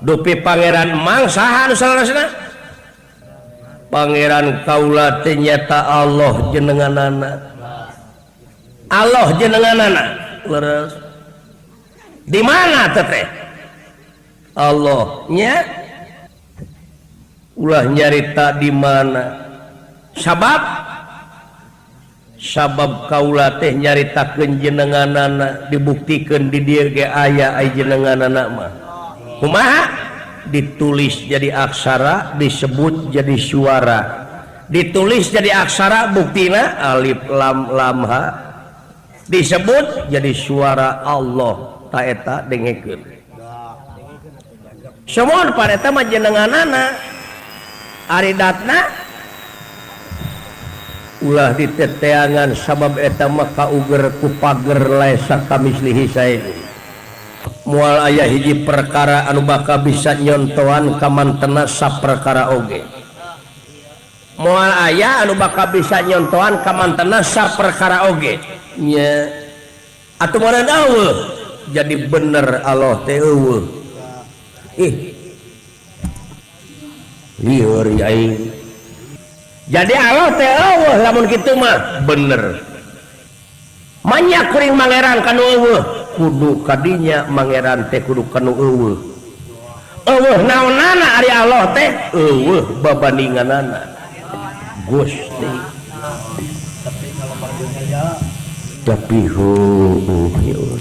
Dupi Pangeran Mang saha nu saleresna? Pangeran kaula teh nyata Allah jenenganana. Allah jenenganana. Leres. Di mana teteh? Allah nya ulah nyarita di mana. Sabab sabab kaula teh nyaritakeun jenenganana dibuktikeun di dieu ge aya ai jenenganana mah. Kumaha? Ditulis jadi aksara, disebut jadi suara. Ditulis jadi aksara buktina alif lam lam ha. Disebut jadi suara Allah ta eta dengekeun. Semua pada eta mah jenenganana. Ari datna ulah diteteangan sabab eta mah kauger ku pager laisa kamislihi syai'un. Moal aya hiji perkara anu bakal bisa nyontohan kamantena saperkara oge. Moal aya anu bakal bisa nyontohan kamantena saperkara oge. Nya atuh meureun eueuh jadi bener Allah teh eueuh. Ih. Lieur aing. Jadi Allah teh eueuh lamun kitu mah bener. Manya kuring mangeran kanu eueuh, kudu kadinya mangeran teh kudu kanu eueuh. Eueuh naonana ari Allah teh eueuh babandinganana. Gusti. Tapi heueuh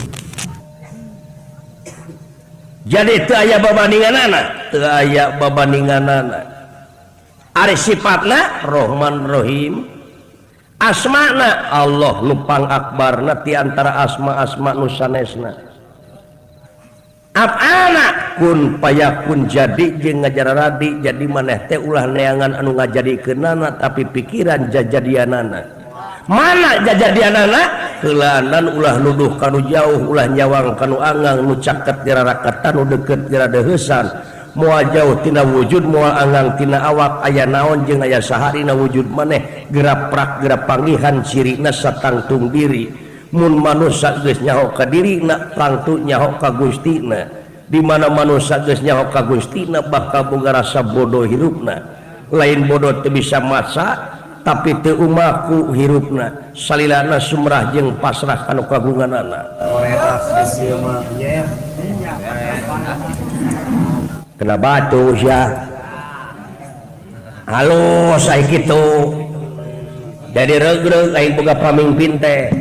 jadi teu aya babandinganana, teu aya babandinganana. Ari sifatna Rohman Rohim, asmana Allah nu pangakbarna ti antara asma-asma nu sanesna. Af'alna kun payakun jadi jeung ngajararadi jadi maneh teh ulah neangan anu ngajadikeunana tapi pikiran jajadianana. Mana jajadianana? Heulaanan ulah nuduh kanu jauh, ulah nyawang kanu angang nu caket dirarakatan nu deukeut diradeuheusan. Moal jauh tina wujud, moal angang tina awak, aya naon jeung aya saha dina wujud maneh geraprak gerap panggihan cirina satangtung diri. Mun manusia geus nyaho ka dirina tangtu nyaho ka Gustina. Di mana manusia geus nyaho ka Gustina bakal boga rasa bodoh hirupna. Lain bodoh teu bisa maca tapi teu umaku hirupna. Salilana sumrah jeung pasrah kanu kagunganana. Kena batu sia. Halus ai kitu. Jadi regreg aing boga pamimpin teh.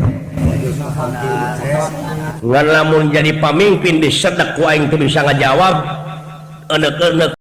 Ngan lamun jadi pamimpin disedek ku aing teu bisa ngajawab. Enek-enek.